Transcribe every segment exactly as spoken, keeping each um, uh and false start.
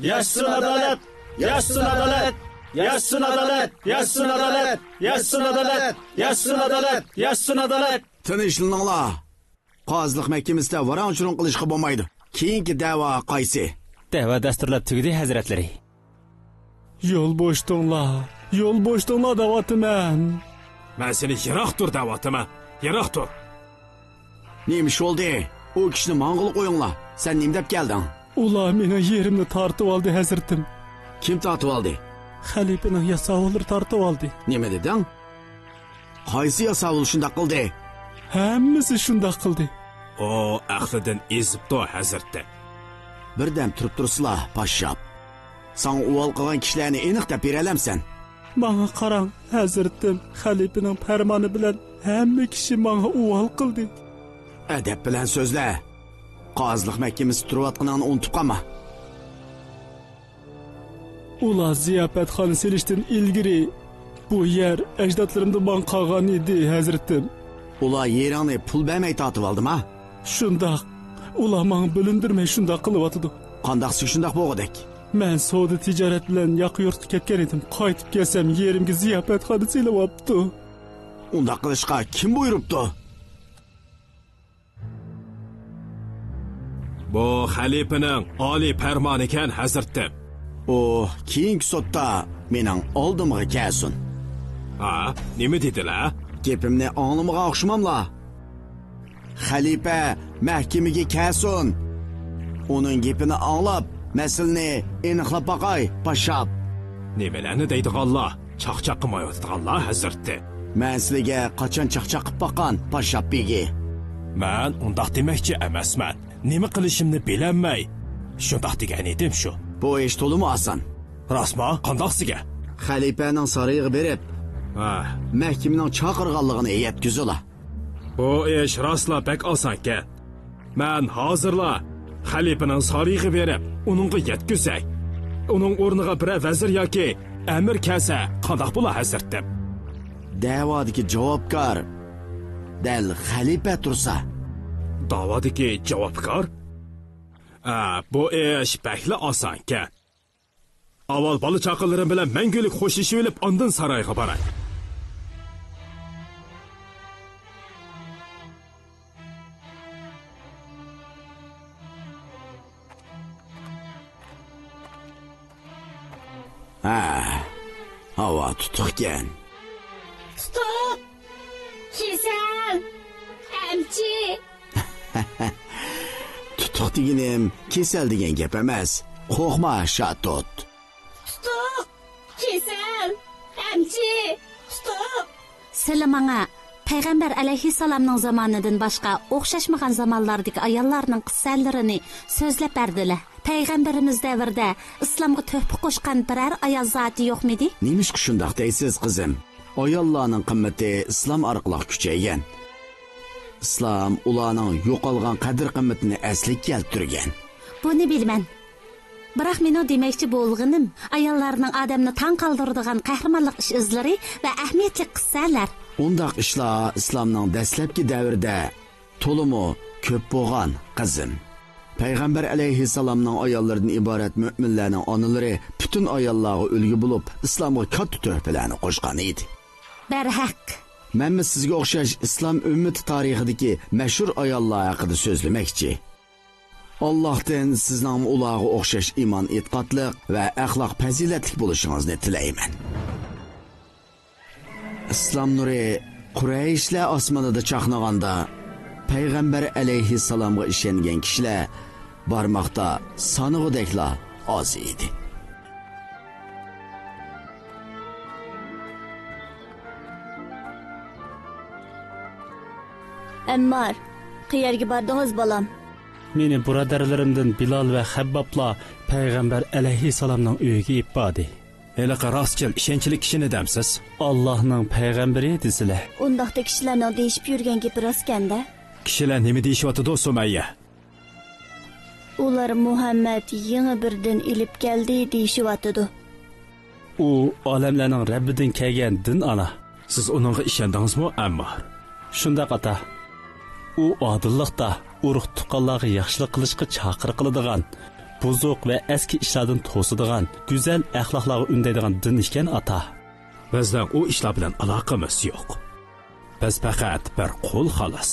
ياشىسۇن ئادالەت! ياشىسۇن ئادالەت! ياشىسۇن ئادالەت! ياشىسۇن ئادالەت! ياشىسۇن ئادالەت! ياشىسۇن ئادالەت! ياشىسۇن ئادالەت! تىنچلىنىڭلار. قازىلىق مەھكىمىسىدە ۋاراڭ-چۇرۇڭ قىلىشقا بولمايدۇ. كېيىنكى دەۋا قايسى؟ دەۋا دەستۇرلاپ تۈگىدى، ھەزرەتلىرى. يول بوشىتىڭلار، يول بوشىتىڭلار دەۋاتىمەن. مەن سېنى يىراق تۇر دەۋاتىمەن، يىراق تۇر. نېمە ئىش بولدى؟ ئۇ كىشىنى ماڭغىلى قويۇڭلار. سەن نېمە دەپ كەلدىڭ؟ ئۇلار مېنىڭ يېرىمنى تارتىۋالدى، ھەزرىتىم. كىم تارتىۋالدى؟ خەلىپىنىڭ ياساۋۇللىرى تارتىۋالدى. نېمە دېدىڭ؟ قايسى ياساۋۇل شۇنداق قىلدى؟ ھەممىسى شۇنداق قىلدى. ئۇ ئەقلىدىن ئېزىپتۇ، ھەزرىتى. بىردەم تۇرۇپ تۇرسىلا، پاششاپ. ساڭا ئۇۋال قىلغان كىشىلەرنى ئېنىق دەپ بېرەلەمسەن؟ ماڭا قاراڭ، ھەزرىتىم، خەلىپىنىڭ پەرمانى بىلەن ھەممە كىشى ماڭا ئۇۋال قىلدى. ئەدەپ بىلەن سۆزلە. قازىلىق مەھكىمىسىدە تۇرۇۋاتقىنىڭنى ئۇنتۇپ قالما. ئۇلار زىياپەتخانا سېلىشتىن ئىلگىرى بۇ يەر ئەجدادلىرىمدىن ماڭا قالغان ئىدى، ھەزرىتىم. ئۇلار يېرىڭنى پۇل بەرمەي تارتىۋالدىما؟ شۇنداق. ئۇلار ماڭا بۆلۈندۈرمەي شۇنداق قىلىۋاتىدۇ. قانداقسىگە شۇنداق بولغۇدەك؟ مەن سودا تىجارەت بىلەن ياقا يۇرتقا كەتكەن ئىدىم. قايتىپ كەلسەم يېرىمگە زىياپەتخانا سېلىۋاپتۇ. ئۇنداق قىلىشقا كىم بۇيرۇپتۇ؟ بۇ خەلىپىنىڭ ئالىي پەرمانىكەن، ھەزرىتىم. ئۇ كېيىنكى سوتتا مېنىڭ ئالدىمغا كەلسۇن. ھا، نېمە دېدىلە؟ گېپىمنى ئاڭلىمىغان ئوخشىماملا؟ خەلىپە مەھكىمىگە كەلسۇن. ئۇنىڭ گېپىنى ئاڭلاپ، مەسىلىنى ئېنىقلاپ باقاي، پاششاپ. نېمىلەرنى دەيدىغانلار؟ چاقچاق قىلمايۋاتىدىغانلار، ھەزرىتى. مەن سىلىگە قاچان چاقچاق قىلىپ باققان، پاششاپ بېگى؟ مەن ئۇنداق دېمەكچى ئەمەسمەن. نېمە قىلىشىمنى بىلەلمەي، شۇنداق دېگەن ئىدىم شۇ. بۇ ئىش تولىمۇ ئاسان. راستما؟ قانداقسىگە؟ خەلىپەنىڭ سارىيىغا بېرىپ، ھە، مەھكىمىنىڭ چاقىرغانلىقىنى يەتكۈزۈلا. بۇ ئىش راسلا بەك ئاسانكەن. مەن ھازىرلا خەلىپىنىڭ سارىيىغا بېرىپ، ئۇنىڭغا يەتكۈزەي. ئۇنىڭ ئورنىغا بىرەر ۋەزىر ياكى ئەمىر كەلسە قانداق بولا، ھەزرىتىم؟ دەۋادىكى جاۋابكار دەل خەلىپە تۇرسا. دەۋادىكى جاۋابكار؟ ئە، بۇ ئىش بەكلا ئاسانكەن. ئاۋۋال بالا-چاقىلىرىم بىلەن مەڭگۈلۈك خوشلىشىۋېلىپ، ئاندىن سارايغا باراي. ھە، ھاۋا تۇتۇقكەن. تۇتۇق! كېسەل! ئەمچى! تۇتۇق دېگىنىم كېسەل دېگەن گەپ ئەمەس. قورقما، شاتۇت. تۇتۇق! كېسەل! ئەمچى! تۇتۇق! سىلى ماڭا پەيغەمبەر ئەلەيھىسسالامنىڭ زامانىدىن باشقا ئوخشاشمىغان زامانلاردىكى ئاياللارنىڭ قىسسەلىرىنى سۆزلەپ بەردىلە. پەيغەمبىرىمىز دەۋرىدە ئىسلامغا تۆھپە قوشقان بىرەر ئايال زاتى يوقمىدى؟ نېمىشقا شۇنداق دەيسىز، قىزىم؟ ئاياللارنىڭ قىممىتى ئىسلام ئارقىلىق كۈچەيگەن. ئىسلام ئۇلارنىڭ يوقالغان قەدىر-قىممىتىنى ئەسلىگە كەلتۈرگەن. بۇنى بىلىمەن. بىراق مېنىڭ دېمەكچى بولغىنىم، ئاياللارنىڭ ئادەمنى تاڭ قالدۇرىدىغان قەھرىمانلىق ئىش-ئىزلىرى ۋە ئەھمىيەتلىك قىسسەلەر. ئۇنداق ئىشلار ئىسلامنىڭ دەسلەپكى دەۋرىدە تولىمۇ كۆپ بولغان، قىزىم. پەيغەمبەر ئەلەيھىسسالامنىڭ ئاياللىرىدىن ئىبارەت مۆمىنلەرنىڭ ئانىلىرى پۈتۈن ئاياللارغا ئۈلگە بولۇپ، ئىسلامغا كاتتا تۆھپىلەرنى قوشقان ئىدى. بەرھەق. مەنمۇ سىزگە ئوخشاش ئىسلام ئۈممىتى تارىخىدىكى مەشھۇر ئاياللار ھەققىدە سۆزلىمەكچى. ئاللاھتىن سىزنىڭمۇ ئۇلارغا ئوخشاش ئىمان ئېتىقادلىق ۋە ئەخلاق پەزىلەتلىك بولۇشىڭىزنى تىلەيمەن. ئىسلام نۇرى قۇرەيشلەر ئاسمىنىدا چاقنىغاندا، پەيغەمبەر ئەلەيھىسسالامغا ئىشەنگەن كىشىلەر بارماقتا سانىغۇدەكلا ئاز ئىدى. ئەممار، قەيەرگە باردىڭىز، بالام؟ مېنى بۇرادەرلىرىمدىن بىلال ۋە خەببابلار پەيغەمبەر ئەلەيھىسسالامنىڭ ئۆيىگە ئېلىپ باردى. ھېلىقى راستچىل، ئىشەنچلىك كىشىنى دەمسىز؟ ئاللاھنىڭ پەيغەمبىرى دېسىلە. ئۇنداقتا كىشىلەرنىڭ دېيىشىپ يۈرگەن گېپى راستكەن-دە. كىشىلەر نېمە دېيىشىۋاتىدۇ، سۇمەييە؟ ئۇلار مۇھەممەد يېڭى بىر دىن ئېلىپ كەلدى دېيىشىۋاتىدۇ. ئۇ ئالەملەرنىڭ رەببىدىن كەلگەن دىن ئانا. سىز ئۇنىڭغا ئىشەندىڭىزمۇ، ئەممار؟ شۇنداق، ئاتا. ئۇ ئادىللىقتا، ئۇرۇق-تۇغقانلارغا ياخشىلىق قىلىشقا چاقىرىق قىلىدىغان، بۇزۇق ۋە ئەسكى ئىشلاردىن توسىدىغان، گۈزەل ئەخلاقلارغا ئۈندەيدىغان دىن ئىكەن، ئاتا. بىزنىڭ ئۇ ئىشلار بىلەن ئالاقىمىز يوق. بىز پەقەت بىر قۇل، خالاس.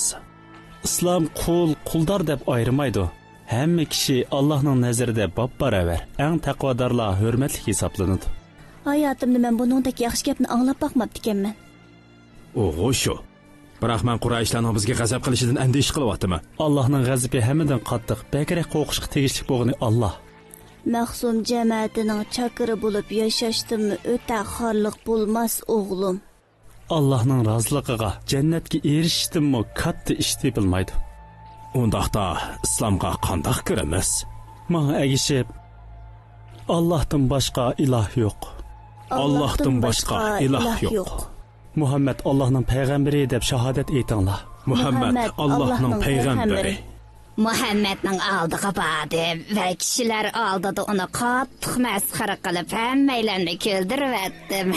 ئىسلام قۇل، قۇلدار دەپ ئايرىمايدۇ. ھەممە كىشى ئاللاھنىڭ نەزىرىدە باپباراۋەر، ئەڭ تەقۋادارلار ھۆرمەتلىك ھېسابلىنىدۇ. ھاياتىمدا مەن بۇنىڭدەك ياخشى گەپنى ئاڭلاپ باقماپتىكەنمەن. ئوغۇ شۇ. بىراق مەن قۇرەيشلارنىڭ بىزگە غەزەپ قىلىشىدىن ئەندىشە قىلىۋاتىمەن. ئاللاھنىڭ غەزىپى ھەممىدىن قاتتىق، بەكرەك قورقۇشقا تېگىشلىك بولغىنى ئاللاھ. مەخسۇم جەمەتىنىڭ چاكىرى بولۇپ ياشاشتىنمۇ ئۆتە خارلىق بولماس، ئوغلۇم. ئاللاھنىڭ رازىلىقىغا، جەننەتكە ئېرىشىشتىنمۇ كاتتا ئىش تېپىلمايدۇ. ئۇنداقتا ئىسلامغا قانداق كىرىمىز؟ ماڭا ئەگىشىپ، ئاللاھتىن باشقا ئىلاھ يوق. ئاللاھتىن باشقا ئىلاھ يوق. مۇھەممەد ئاللاھنىڭ پەيغەمبىرى دەپ شاھادەت ئېيتىڭلار. مۇھەممەد ئاللاھنىڭ پەيغەمبىرى. مۇھەممەدنىڭ ئالدىغا باردىم ۋە كىشىلەر ئالدىدا ئۇنى قاتتىق مەسخىرە قىلىپ، ھەممەيلەننى كۈلدۈرۈۋەتتىم.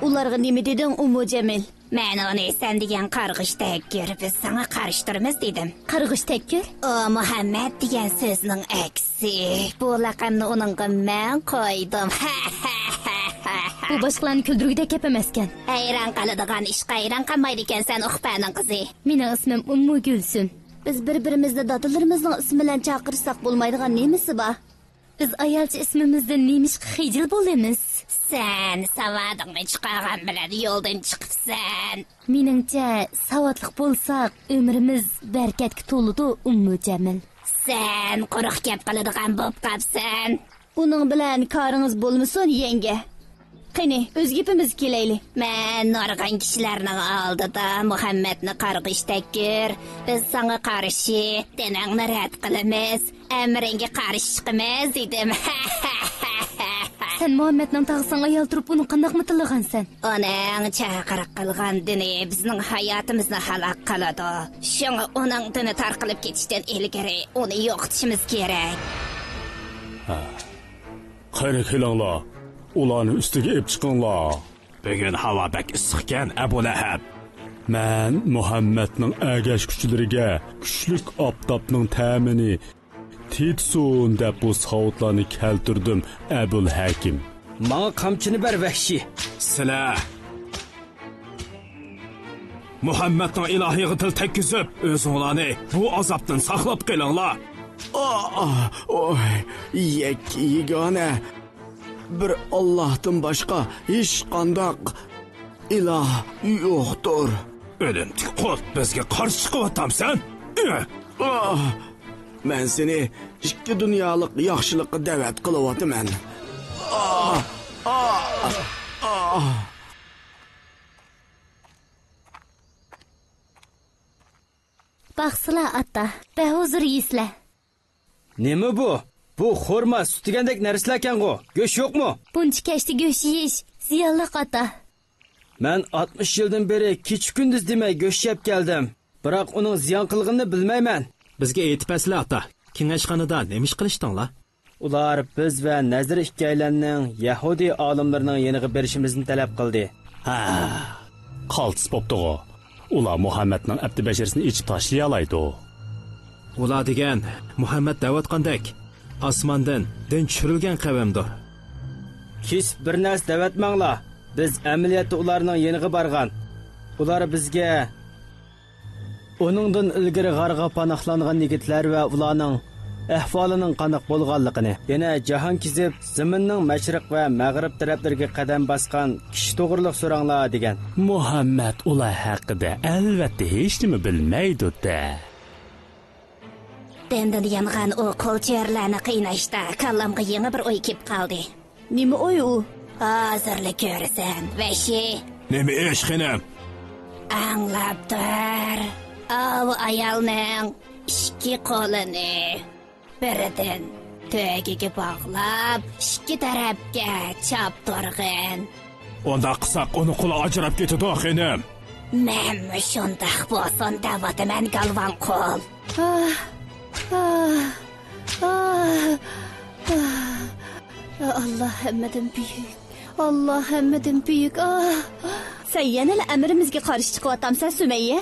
ئۇلارغا نېمە دېدىڭ، ئۇممۇ جەمىل؟ مەن ئۇنى سەن دېگەن قارغىش تەككۈر، بىز ساڭا قارشى تۇرىمىز دېدىم. قارغىش تەككۈر؟ ئۇ مۇھەممەد دېگەن سۆزنىڭ ئەكسى. بۇ لەقەمنى ئۇنىڭغا مەن قويدۇم. بۇ باشقىلارنى كۈلدۈرگۈدەك گەپ ئەمەسكەن. ھەيران قالىدىغان ئىشقا ھەيران قالمايدىكەنسەن، ئۇخپەنىڭ قىزى. مېنىڭ ئىسمىم ئۇممۇ گۈلسۈم. بىز بىر-بىرىمىزنى دادىلىرىمىزنىڭ ئىسمى بىلەن چاقىرساق بولمايدىغان نېمىسى بار؟ بىز ئايالچە ئىسمىمىزدىن نېمىشقا خىجىل بولىمىز؟ سەن ساۋادىڭنى چىقارغان بىلەن يولدىن چىقىپسەن. مېنىڭچە، ساۋاتلىق بولساق، ئۆمرىمىز بەرىكەتكە تولىدۇ، ئۇممۇ جەمىل. سەن قۇرۇق گەپ قىلىدىغان بوپ قاپسەن. ئۇنىڭ بىلەن كارىڭىز بولمىسۇن، يەڭگە. قېنى، ئۆز گېپىمىزگە كېلەيلى. مەن نۇرغۇن كىشىلەرنىڭ ئالدىدا مۇھەممەدنى قارغىش تەككۈر، بىز ساڭا قارشى، دىنىڭنى رەت قىلىمىز، ئەمرىڭگە قارشى چىقىمىز دېدىم. سەن مۇھەممەدنىڭ تاغىسىغا ئايال تۇرۇپ ئۇنى قانداقمۇ تىللىغانسەن؟ ئۇنىڭ چاقىرىق قىلغان دىنى بىزنىڭ ھاياتىمىزنى ھالاك قىلىدۇ. شۇڭا ئۇنىڭ دىنى تارقىلىپ كېتىشتىن ئىلگىرى ئۇنى يوقىتىشىمىز كېرەك. ھە. قېنى كېلىڭلار، ئۇلارنى ئۈستىگە ئېلىپ چىقىڭلار. بۈگۈن ھاۋا بەك ئىسسىقكەن، ئەبۇ لەھەب. مەن مۇھەممەدنىڭ ئەگەشكۈچىلىرىگە كۈچلۈك ئاپتاپنىڭ تەمىنى تېتىسۇن دەپ بۇ ساۋۇتلارنى كەلتۈردۈم، ئەبۇل ھەكىم. ماڭا قامچىنى بەر، ۋەھشىي! سىلەر مۇھەممەدنىڭ ئىلاھىغا تىل تەگكۈزۈپ، ئۆزۈڭلارنى بۇ ئازابتىن ساقلاپ قېلىڭلار. ئا، ئا، ئوي، يەككە يېگانە بىر ئاللاھتىن باشقا ھېچقانداق ئىلاھ يوقتۇر. ئۆلۈمتۈك قۇل، بىزگە قارشى چىقىۋاتامسەن؟ ئا، مەن سېنى ئىككى دۇنيالىق ياخشىلىققا دەۋەت قىلىۋاتىمەن. ئا، ئا، ئا. باقسىلا، ئاتا، بەھۇزۇر يېسىلە. نېمە بۇ؟ بۇ خورما، سۈت دېگەندەك نەرسىلەركەنغۇ؟ گۆش يوقمۇ؟ بۇنچە كەچتە گۆش يېيىش زىيانلىق، ئاتا. مەن ئاتمىش يىلدىن بېرى كېچە-كۈندۈز دېمەي گۆش يەپ كەلدىم. بىراق ئۇنىڭ زىيان قىلغىنىنى بىلمەيمەن. بىزگە ئېيتىپ بەرسىلە، ئاتا. كېڭەشخانىدا نېمە ئىش قىلىشتىڭلار؟ ئۇلار بىز ۋە نەزىر ئىككىيلەننىڭ يەھۇدىي ئالىملىرىنىڭ يېنىغا بېرىشىمىزنى تەلەپ قىلدى. ھە، قالتىس بوپتىغۇ. ئۇلار مۇھەممەدنىڭ ئەپتى بەشىرىسىنى ئېچىپ تاشلىيالايدۇ. ئۇلار دېگەن مۇھەممەد دەۋاتقاندەك، ئاسماندىن دىن چۈشۈرۈلگەن قەۋمدۇر. كېسىپ بىر نەرسە دەۋەتمەڭلار. بىز ئەمەلىيەتتە ئۇلارنىڭ يېنىغا بارغان. ئۇلار بىزگە ئۇنىڭدىن ئىلگىرى غارغا پاناھلانغان يىگىتلەر ۋە ئۇلارنىڭ ئەھۋالىنىڭ قانداق بولغانلىقىنى، يەنە جاھان كېزىپ، زېمىننىڭ مەشرىق ۋە مەغرىب تەرەپلىرىگە قەدەم باسقان كىشى توغرىلىق سوراڭلار، دېگەن. مۇھەممەد ئۇلار ھەققىدە ئەلۋەتتە ھېچنېمە بىلمەيدۇ-دە. دىندىن يانغان ئۇ قۇل چۆرىلەرنى قىيناشتا كاللامغا يېڭى بىر ئوي كېلىپ قالدى. نېمە ئوي ئۇ؟ ھازىرلا كۆرىسەن، ۋەھشىي. نېمە ئىش، خېنىم؟ ئاڭلاپ تۇر. ئاۋۇ ئايالنىڭ ئىككى قولىنى بىرىدىن تۆگىگە باغلاپ، ئىككى تەرەپكە چاپتۇرغىن. ئۇنداق قىلساق، ئۇنىڭ قولى ئاجراپ كېتىدۇ، خېنىم. مەنمۇ شۇنداق بولسۇن دەۋاتىمەن، گالۋاڭ قول. ئاھ، ئاھ، ئاھ، ئاھ. ئاللا ھەممىدىن بۈيۈك. ئاللا ھەممىدىن بۈيۈك. ئاھ. سەن يەنىلا ئەمرىمىزگە قارشى چىقىۋاتامسەن، سۈمەييە؟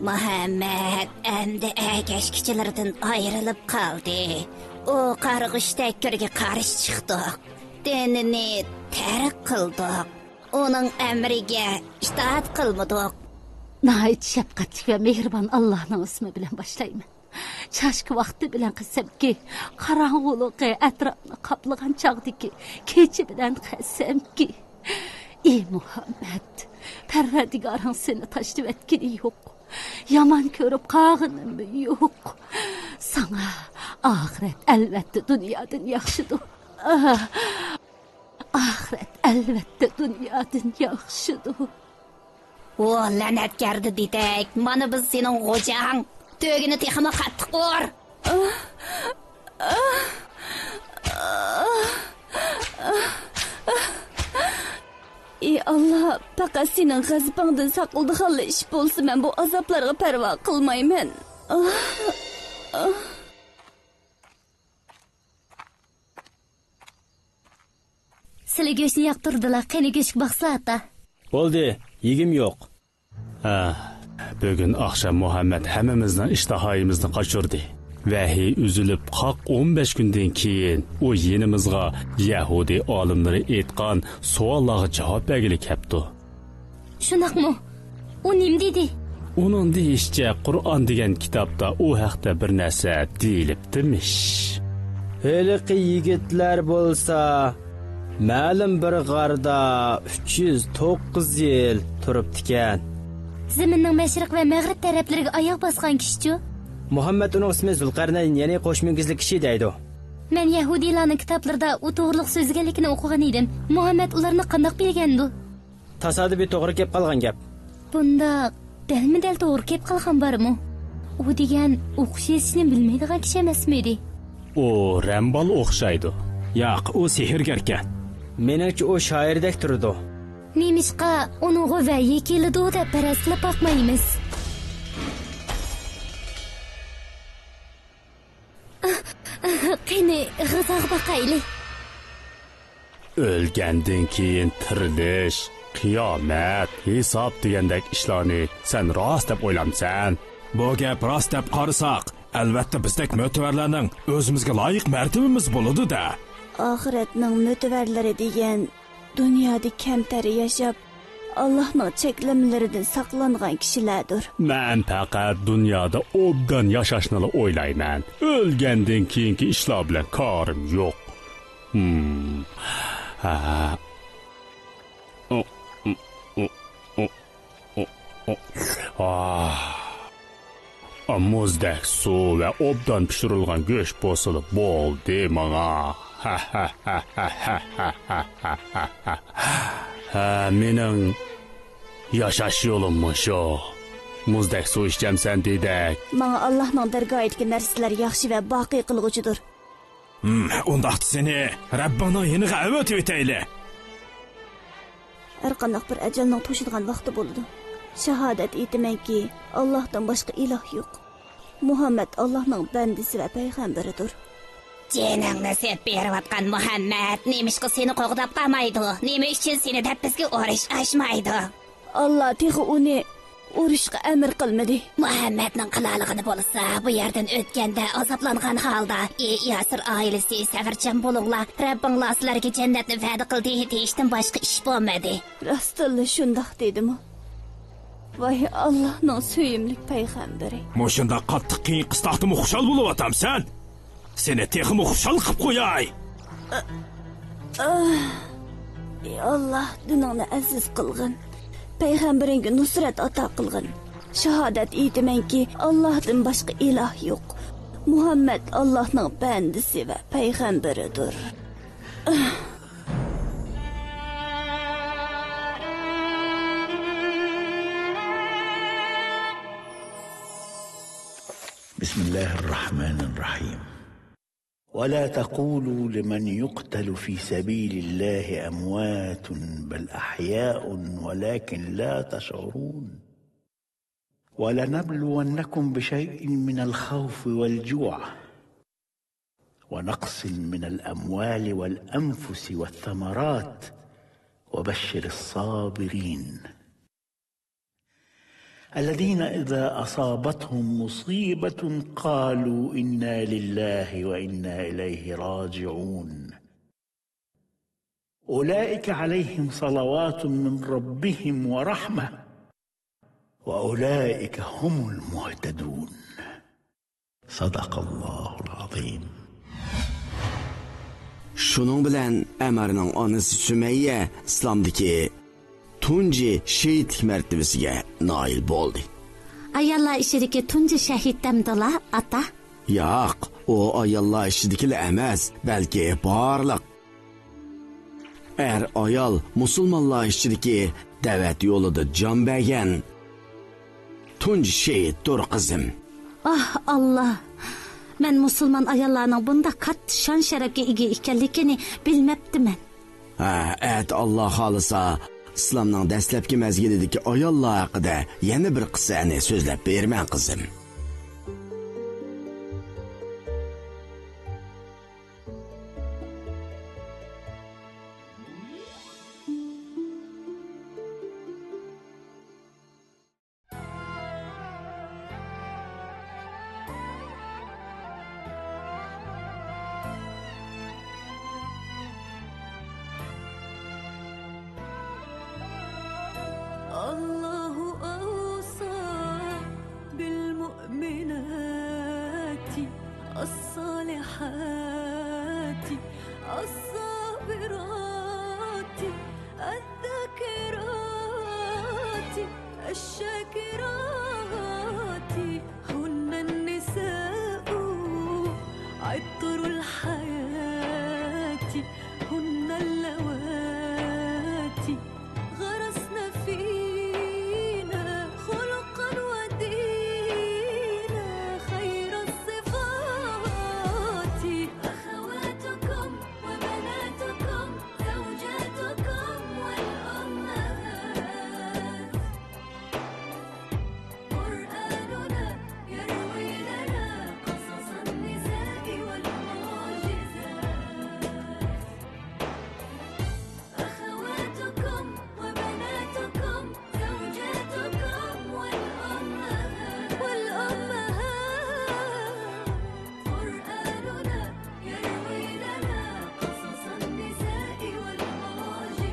مۇھەممەد ئەمدى ئەگەشكۈچىلىرىدىن ئايرىلىپ قالدى. ئۇ قارغۇشتەك كۆرگە قارشى چىقتۇق. دىنىنى تەرك قىلدۇق. ئۇنىڭ ئەمرىگە ئىتائەت قىلمىدۇق. ناھايىتى شەپقەتلىك ۋە مېھرىبان ئاللاھنىڭ ئىسمى بىلەن باشلايمەن. چاشكا ۋاقتى بىلەن قىلسامكى، قاراڭغۇلۇقى ئەتراپنى قاپلىغان چاغدىكى كېچە بىلەن قىلسامكى. ئى مۇھەممەد، پەرۋەردىگارىڭ سېنى تاشلىۋەتكىنى يوق. يامان كۆرۈپ قالغىنىممۇ يوق. ساڭا ئاخىرەت ئەلۋەتتە دۇنيادىن ياخشىدۇ. ئاخىرەت ئەلۋەتتە دۇنيادىن ياخشىدۇ. ۋو لەنەتكەر دېدەك، مانا بىز سېنىڭ غوجاڭ. تۆگىنى تېخىمۇ قاتتىق ئۇر. ئى ئاللا، پەقەت سېنىڭ غەزىپىڭدىن ساقلىدىغانلا ئىش بولسا، مەن بۇ ئازابلارغا پەرۋا قىلمايمەن. سىلە گۆشنى ياقتۇردىلا، قېنى گۆشكە باقسىلا ئاتا. بولدى، يېگۈم يوق. ھە، بۈگۈن ئاخشام مۇھەممەد ھەممىمىزنىڭ ئىشتىھايىمىزنى قاچۇردى. ۋەھىي ئۈزۈلۈپ، قاق ئون بەش كۈندىن كېيىن ئۇ يېنىمىزغا يەھۇدىي ئالىملىرى ئېيتقان سوئاللارغا جاۋاب بەرگىلى كەپتۇ. شۇنداقمۇ؟ ئۇ نېمە دېدى؟ ئۇنىڭ دېيىشىچە، قۇرئان دېگەن كىتابتا ئۇ ھەقتە بىر نەرسە دېيىلىپتىمىش. ھېلىقى يىگىتلەر بولسا مەلۇم بىر غاردا ئۈچ يۈز توققۇز يىل تۇرۇپتىكەن. زېمىننىڭ مەشرىق ۋە مەغرىب تەرەپلىرىگە ئاياغ باسقان كىشىچۇ؟ مۇھەممەد ئۇنىڭ ئىسمى زۇلقەرنەين، يەنى قوش مۈڭگۈزلۈك كىشى دەيدۇ. مەن يەھۇدىيلارنىڭ كىتابلىرىدا ئۇ توغرىلىق سۆزلىگەنلىكىنى ئوقۇغان ئىدىم. مۇھەممەد ئۇلارنى قانداق بىلگەندۇ؟ تاسادىپىي توغرا كېلىپ قالغان گەپ. بۇنداق دەلمۇدەل توغرا كېلىپ قالغان بارمۇ؟ ئۇ دېگەن ئوقۇش يېزىشنى بىلمەيدىغان كىشى ئەمەسمىدى؟ ئۇ رەمبال ئوخشايدۇ. ياق، ئۇ سېھىرگەركەن. مېنىڭچە ئۇ شائىردەك تۇرىدۇ. نېمىشقا ئۇنىڭغا ۋەھىي كېلىدۇ دەپ پەرەز قىلىپ باقمايمىز؟ قېنى، غىزاغا باقايلى. ئۆلگەندىن كېيىن تىرىلىش، قىيامەت، ھېساب دېگەندەك ئىشلارنى سەن راست دەپ ئويلامسەن؟ بۇ گەپ راست دەپ قارىساق، ئەلۋەتتە بىزدەك مۆتىۋەرلەرنىڭ ئۆزىمىزگە لايىق مەرتىۋىمىز بولىدۇ-دە. ئاخىرەتنىڭ مۆتىۋەرلىرى دېگەن دۇنيادا كەمتەر ياشاپ، ئاللاھنىڭ چەكلىمىلىرىدىن ساقلانغان كىشىلەردۇر. مەن پەقەت دۇنيادا ئوبدان ياشاشنىلا ئويلايمەن. ئۆلگەندىن كېيىنكى ئىشلار بىلەن كارىم يوق. ھىم. ھە. ئاھ. مۇزدەك سۇ ۋە ئوبدان پىشۇرۇلغان گۆش بولسىلا بولدى ماڭا. ھە، مېنىڭ ياشاش يولۇم مۇشۇ. مۇزدەك سۇ ئىچەمسەن دېدەك. ماڭا ئاللاھنىڭ دەرگاھىدىكى نەرسىلەر ياخشى ۋە باقىي قىلغۇچىدۇر. ھىم، ئۇنداقتا سېنى رەببىڭنىڭ يېنىغا ئەۋەتىۋېتەيلى. ھەرقانداق بىر ئەجەلنىڭ توشىدىغان ۋاقتى بولىدۇ. شاھادەت ئېيتىمەنكى، ئاللاھتىن باشقا ئىلاھ يوق. مۇھەممەد ئاللاھنىڭ بەندىسى ۋە پەيغەمبىرىدۇر. جېنىڭنى سېتىپ بېرىۋاتقان مۇھەممەد نېمىشقا سېنى قوغداپ قالمايدۇ؟ نېمە ئۈچۈن سېنى دەپ بىزگە ئۇرۇش ئاچمايدۇ؟ ئاللا تېخى ئۇنى ئۇرۇشقا ئەمر قىلمىدى. مۇھەممەدنىڭ قىلالىغىنى بولسا، بۇ يەردىن ئۆتكەندە ئازابلانغان ھالدا، ئى ياسىر ئائىلىسى، سەۋرچان بولۇڭلار، رەببىڭلار سىلەرگە جەننەتنى ۋەدە قىلدى، دېيىشتىن باشقا ئىش بولمىدى. راستتىنلا شۇنداق دېدىمۇ؟ ۋاي ئاللاھنىڭ سۆيۈملۈك پەيغەمبىرى. مۇشۇنداق قاتتىق قىيىن قىستاقتىمۇ خۇشال بولۇۋاتامسەن؟ سېنى تېخىمۇ خۇشال قىپ قوياي. ئى ئاللاھ، دىنىڭنى ئەزىز قىلغىن. پەيغەمبىرىڭگە نۇسرەت ئاتا قىلغىن. شاھادەت ئېيتىمەنكى، ئاللاھتىن باشقا ئىلاھ يوق. مۇھەممەد ئاللاھنىڭ بەندىسى ۋە پەيغەمبىرىدۇر. بسم الله الرحمن الرحيم. ولا تقولوا لمن يقتل في سبيل الله أموات بل أحياء ولكن لا تشعرون. ولنبلونكم بشيء من الخوف والجوع ونقص من الأموال والأنفس والثمرات وبشر الصابرين. الذين إذا أصابتهم مصيبة قالوا إنا لله وإنا إليه راجعون. أولئك عليهم صلوات من ربهم ورحمة وأولئك هم المهتدون. صدق الله العظيم. شۇنىڭ بىلەن ئەمەرنىڭ ئانىسى سۈمەييە ئىسلامدىكى تۇنجى شېھىتلىك مەرتىۋىسىگە نائىل بولدى. ئاياللار ئىچىدىكى تۇنجى شەھىت دەمدىلا، ئاتا؟ ياق، ئۇ ئاياللار ئىچىدىكىلا ئەمەس، بەلكى بارلىق ئەر-ئايال مۇسۇلمانلار ئىچىدىكى دەۋەت يولىدا جان بەرگەن تۇنجى شېھىتتۇر، قىزىم. ئاھ، ئاللا! مەن مۇسۇلمان ئاياللارنىڭ بۇنداق كاتتا شان-شەرەپكە ئىگە ئىكەنلىكىنى بىلمەپتىمەن. ھە، ئەتە ئاللا خالىسا، ئىسلامنىڭ دەسلەپكى مەزگىلىدىكى ئاياللار ھەققىدە يەنە بىر قىسسەنى سۆزلەپ بېرىمەن، قىزىم. الله أوصى بالمؤمنات الصالحات الصابرات الذاكرات الشاكرات، هن النساء عطر الحياة، هن اللواتي غرسن فينا خلقا ودينا خير الصفات. أخواتكم وبناتكم، زوجاتكم والأمهات. قرآننا يروي لنا قصص النساء والمعجزات. أخواتكم وبناتكم، زوجاتكم والأمهات. والأمهات. قرآننا يروي لنا قصص النساء والمعجزات.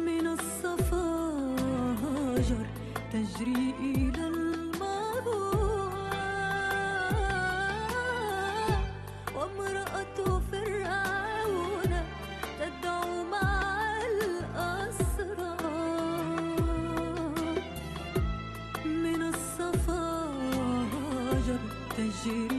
من الصفاجر تجري إلى المروى، وامرأة فرعون تدعو مع الأسرى. من الصفاجر تجري